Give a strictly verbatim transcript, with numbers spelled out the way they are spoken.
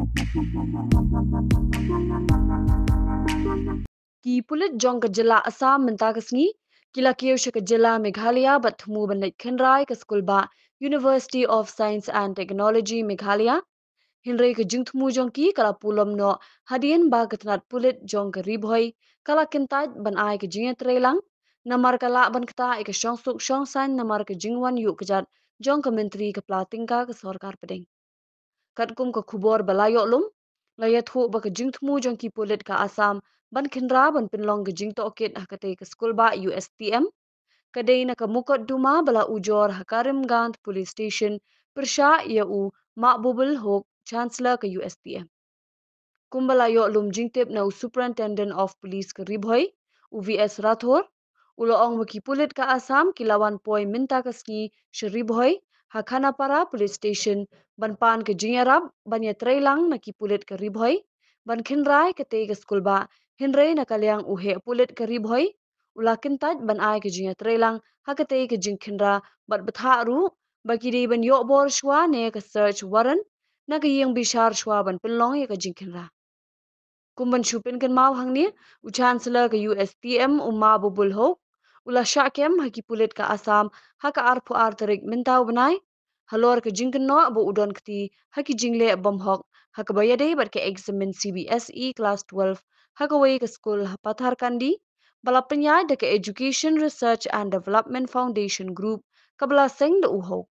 Ki pulit jong ka jylla Assam mynta ka sngi ki la kiew sha ka jylla Meghalaya bad thmu ban leit khynrai ka skulbah University of Science and Technology Meghalaya. Hynrei ka jingthmu jong ki ka la pulom noh hadien ba ka tnat pulit jong ka Ri Bhoi ka la kyntait ban ai ka jingïatreilang namar ka lah ban ktah ïa ka shongsuk shongsaiñ namar ka jingwan ïuh kjat jong ka myntri ka pla tyngka ka sorkar pdeng. Katkum ka khubor ba la ïoh lum, la ïathuh ba ka jingthmu jong ki pulit ka Assam ban khynra ban pynlong ka jingtohkit ha katei ka skulbah U S T M ka dei na ka mukotduma ba la ujor ha Karimganj Police Station pyrshah ïa u Mahbubul Hoque, Chancellor ka U S T M. Kumba la ïoh lum jingtip na u Superintendent of Police ka Ri Bhoi, u V S Rathore, u la ong ba ki pulit ka Assam ki la wan poi mynta ka sngi sha Ri Bhoi ha Khanapara Police Station ban pan ka jingïarap ban ïatreilang na ki pulit ka Ri Bhoi ban khynrai katei ka skulbah, hynrei na ka liang u heh pulit ka Ri Bhoi u la kyntait ban ai ka jingïatreilang ha katei ka jingkhynra bad bthah ruh ba ki dei ban ïoh bor shuwa ne ka search warrant na ka ïing bishar shuwa ban pynlong ïa ka jingkhynra. Kum ban shu pynkynmaw hangne, u Chancellor ka U S T M u Mahbubul Hoque u la shah kem ha ki pulit ka Assam ha ka arphew ar tarik mynta u bnai halor ka jingkynnoh ba u don kti ha ki jingleh bymhok ha kaba ïadei bad ka eksamin C B S E Class twelve ha kawei ka skul ha Patharkandi ba la pynïaid da ka Education Research and Development Foundation Group kaba la seng da u Hoque.